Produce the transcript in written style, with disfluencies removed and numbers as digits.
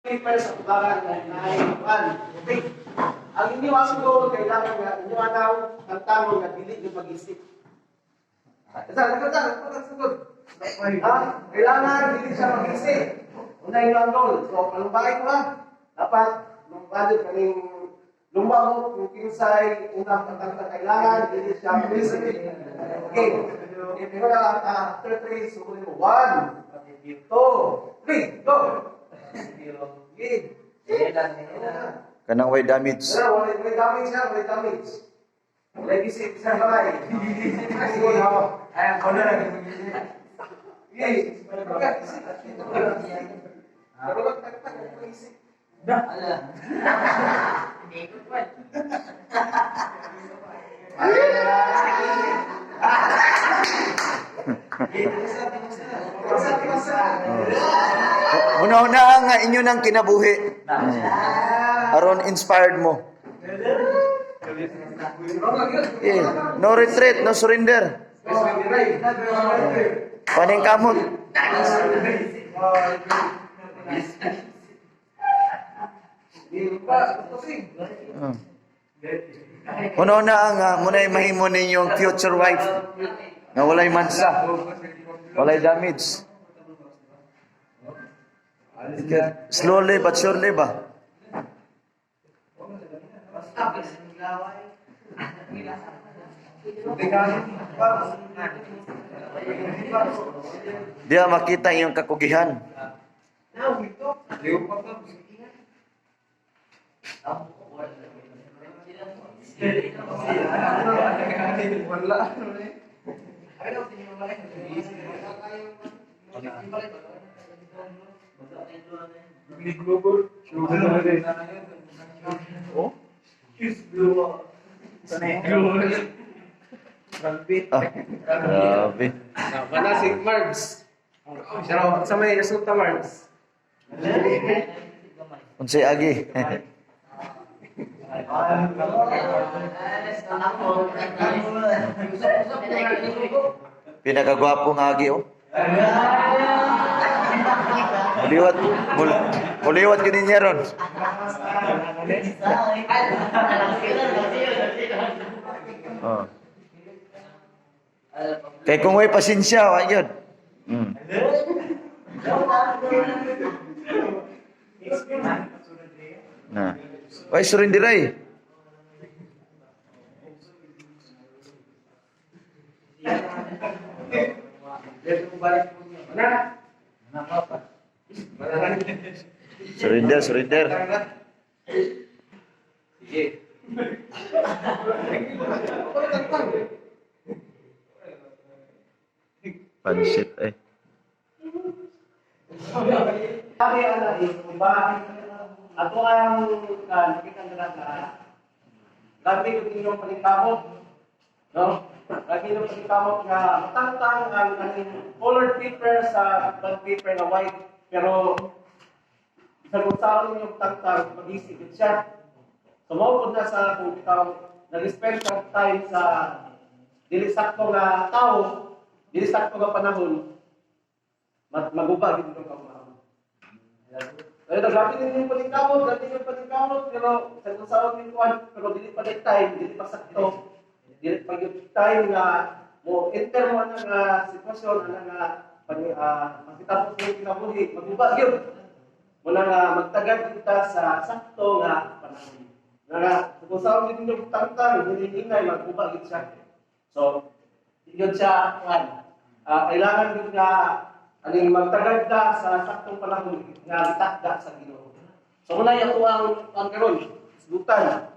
Paper sa tubangan nga naay kuan. Okay. Ang inyo ang goal, kailangan nga inyo anaw ang tangon nga dili yung mag-isip. Isa, nagkata, nagkata, sugod. Ha? Kailangan dili siya mag-isip. Una inyo ang goal. So, palumbay ko ha. Dapat, lumbadod kaning lumba mo kung kinsay unang pagtangtang, kailangan dili siya mag-isip. Okay. Okay, pero na lang, after three, sugod mo. One, two, three, go! Okay. Kanang way damage. Sir, wala wala damage siya, wala damage. Wala isip, isang kamay. Siguro ako. Ay, ako na lang. Yes. Isip. Pero wag tagtag, wag isip. Basta, basta. Una-una nga inyo nang kinabuhi. Aron inspired mo. Eh, no retreat, no surrender. Paningkamot. Una-una nga muna'y mahimo ninyong future wife nga walay mansa, walay damage. Slowly but surely ba? Diya makita iyong kakugihan. Ah, grabe. Wala si Marbs. Pero sa may resulta, Marbs. Unsay agi? Pinakagwapo nga agi oh. Muliwat, muliwat gini niya ron. Oh. Kay kung may pasensya, wa gyud. Na. Way surrenderay. Surrender, surrender. Sige. Pansit eh. Sabi ana eh, kung ba ato ang nakita nila na grabe yung inyong paningkamot, no? Grabe inyong paningkamot nga matangtang ang kaning colored paper sa bond paper na white, pero sa kung saan inyong tangtang, mag-isip siya. So mao pud na sa kung ikaw nag-spend ka time sa dili sakto nga tao, dili sakto nga panahon, maguba gid inyong kaugmaon. Kaya na, grabe din yung paningkamot, grabe yung paningkamot, pero sa kung saan yung kuwan, pero dili pa yung time, dili pa sakto, dili pa yung time nga mo enter mo ana nga sitwasyon, ana nga pagkatapos mo yung kinabuhi, maguba gyud. Muna nga magtagad kita sa sakto nga panahon. Nga nga, kung saan din yung tangtang, hindi maguba gyud siya. So, yun siya, kuwan. Kailangan din nga aning magtagad ka sa saktong panahon nga gitakda sa Ginoo. So muna yung ang karon, isgutan.